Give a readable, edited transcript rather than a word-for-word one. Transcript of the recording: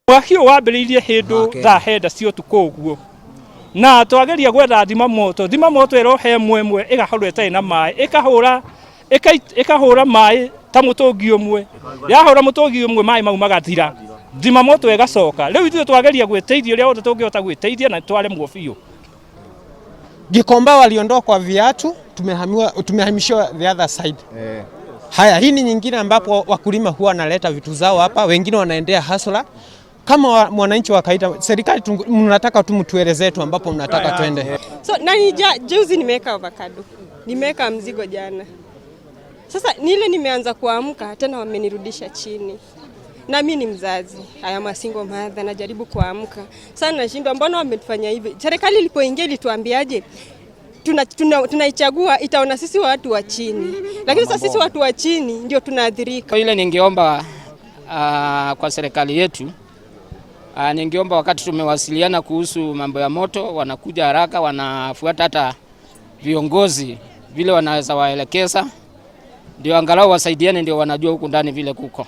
Mwaki ũyũ wambĩrĩirie hĩndũ thaa henda cia ũtukũ ũguo, na twageria gwetha thima moto, thima moto ĩrohe ĩmwe ĩmwe ĩgahũra ĩtarĩ na maĩ, ĩkahũra ĩkahũra maĩ ta mũtũngi ũmwe, yahũra mũtũngi ũmwe maĩ mau magathira, thima moto ĩgacoka. Rĩu ithuĩ twageria gwĩteithia ũrĩa wothe tũngĩhota gwĩteithia na twaremwo biũ. Gikomba waliondoa kwa viatu, tumehamishiwa the other side. Haya, hii ni nyingine ambapo wakulima huwa wanaleta vitu zao hapa, wengine wanaendea hasla. Kama mwananchi wa kawaida, serikali mnataka tu mtuelezee tu ambapo mnataka twende. So nani juzi nimeweka avocado, nimeweka mzigo jana. Sasa nile nimeanza kuamka tena wamenirudisha chini. Na mimi ni mzazi, I am a single mother, najaribu kuamka. Sasa nashindwa mbona wametufanya hivi? Serikali ilipoingia ilituambiaje? Tunaichagua itaona sisi watu wa chini. Lakini sasa sisi watu wa chini ndio tunaathirika. Ile ningeomba kwa serikali yetu, ningeomba wakati tumewasiliana kuhusu mambo ya moto, wanakuja haraka, wanafuata hata viongozi vile wanaweza waelekeza, ndio angalau wasaidiane, ndio wanajua huku ndani vile kuko.